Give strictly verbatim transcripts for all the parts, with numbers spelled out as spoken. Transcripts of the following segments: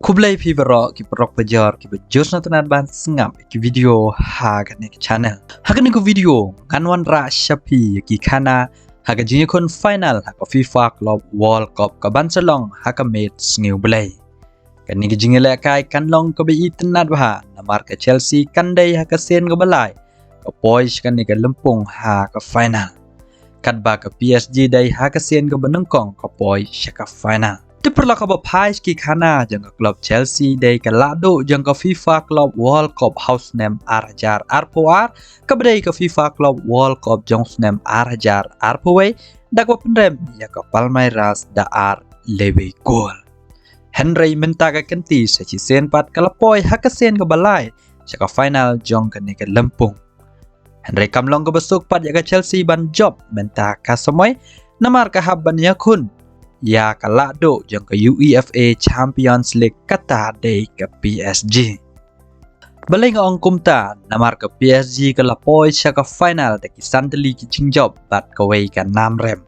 Khublei phi baroh ki paralok bajor kiba ju sngewtynnat ban sngap ki video ha kane ka channel. Ha kane ka video ngan wanrah sha phi ïa ki khana ha ka jingïakhun final ha ka FIFA Club World Cup kaban sa long ha ka miet Sngi U Blei. Kane ka jingïalehkai kan long kaba itynnat bha namar ka Chelsea kan dei ha ka sien kaba lai ka poi sha kane ka lympung ha ka final, katba ka PSG dei ha ka sien kaba nyngkong ka poi sha ka final. Te paralok, haba phai sha ki khana jong ka club Chelsea dei ka lahduh jong ka FIFA Club World Cup ha u snem ar hajar arphew ar, kaba dei ka FIFA Club World Cup jong u snem ar hajar arphew wei, da kaba pynrem ïa ka Palmeiras da ar lebi gol. Hynrei mynta ka kynti sa shisien pat ka la poi ha ka sien kaba lai sha ka final jong kane ka lympung. Hynrei kam long kaba suk pat ïa ka Chelsea ban jop mynta ka samoi, namar ka hap ban ïakhun ïa ka lahduh jong ka UEFA Champions League, kata dei ka PSG. Balei nga ong kumta? Namar ka PSG ka la poi sha ka final da ki san tylli ki jingjop bad kawei ka nam rem.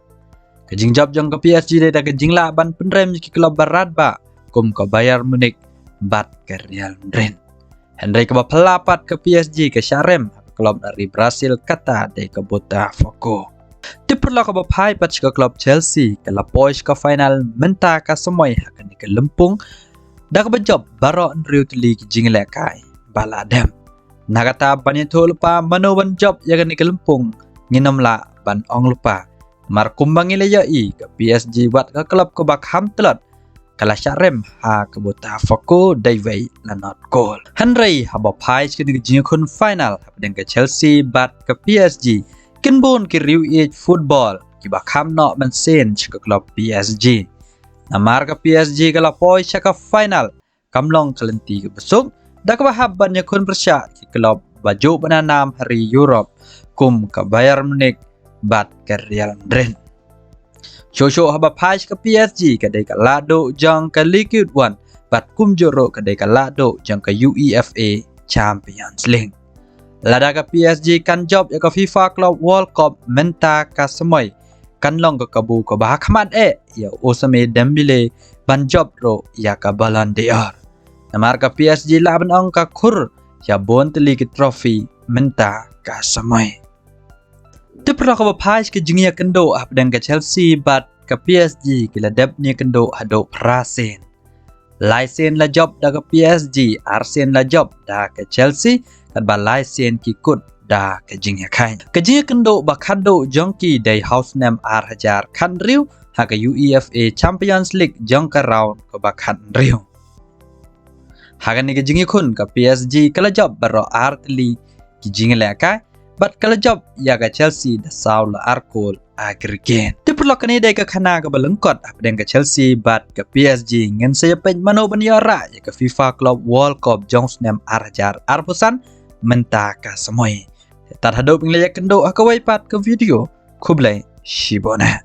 Ka jingjop jong ka PSG dei da ka jinglah ban pynrem ïa ki club barat bah kum ka Bayern Munich bad ka Real Madrid. Hynrei kaba phylla pat, ka PSG ka shah rem ha ka club na ri Brazil, kata dei ka Botafogo. Te paralok, haba phai pat sha ka club Chelsea, ka la poi sha ka final mynta ka samoi ha kane ka lympung da kaba jop baroh hynriew tylli ki jingïalehkai ba la dep. Na kata, ban ïathuh lypa mano ban jop ïa kane ka lympung ngim lah ban ong lypa, namar kumba ngi la ïohi, ka PSG wat ka club kaba kham tlot ka la shah rem ha ka Botafogo da iwei la nod gol. Hynrei haba phai sha kane ka jingïakhun final hapdeng ka Chelsea bad ka PSG, kin bun ki riew ïeit football kiba kham noh mynsiem sha ka club PSG. Namar ka PSG ka la poi sha ka final kam long ka lynti kaba suk, da kaba hap ban ïakhun pyrshah ki club ba ju bna nam ha ri Europe kum ka Bayern Munich bad ka Real Madrid. Shuh shuh haba phai sha ka PSG, ka dei ka lahduh jong ka Ligue One bad kumjuh ruh ka dei ka lahduh jong ka UEFA Champions League. Lada ka PSG kan jop ïa ka FIFA Club World Cup mynta ka samoi, kan long ka kabu kaba hakhmat eh ïa u Ousmane Dembélé ban jop ruh ïa ka Ballon d'Or. Namar ka PSG lah ban ong ka khur ïa bun tylli ki trophy mynta ka samoi. Te paralok, haba phai sha ka jingïakynduh hapdeng ka Chelsea bad ka PSG, ki la dep ïakynduh haduh phra sien. Lai sien la jop da ka PSG, ar sien la jop da ka Chelsea, katba lai sien ki kut da ka jingïakhaiñ. Ka jingïakynduh ba khatduh jong ki dei ha u snem ar hajar khathynriew ha ka UEFA Champions League jong ka round kaba khathynriew. Ha kane ka jingïakhun, ka PSG ka la jop baroh ar tylli ki jingïalehkai bad ka la jop ïa ka Chelsea da saw la ar gol aggregate. Te paralok, kane dei ka khana kaba lyngkot hapdeng ka Chelsea bad ka PSG. Ngin sa ïa peit mano ban ïoh rah ïa ka FIFA Club World Cup jong u snem ar hajar arphew san mynta ka samoi. Tad haduh ban ïakynduh ha kawei pat ka video. Khublei shibun eh.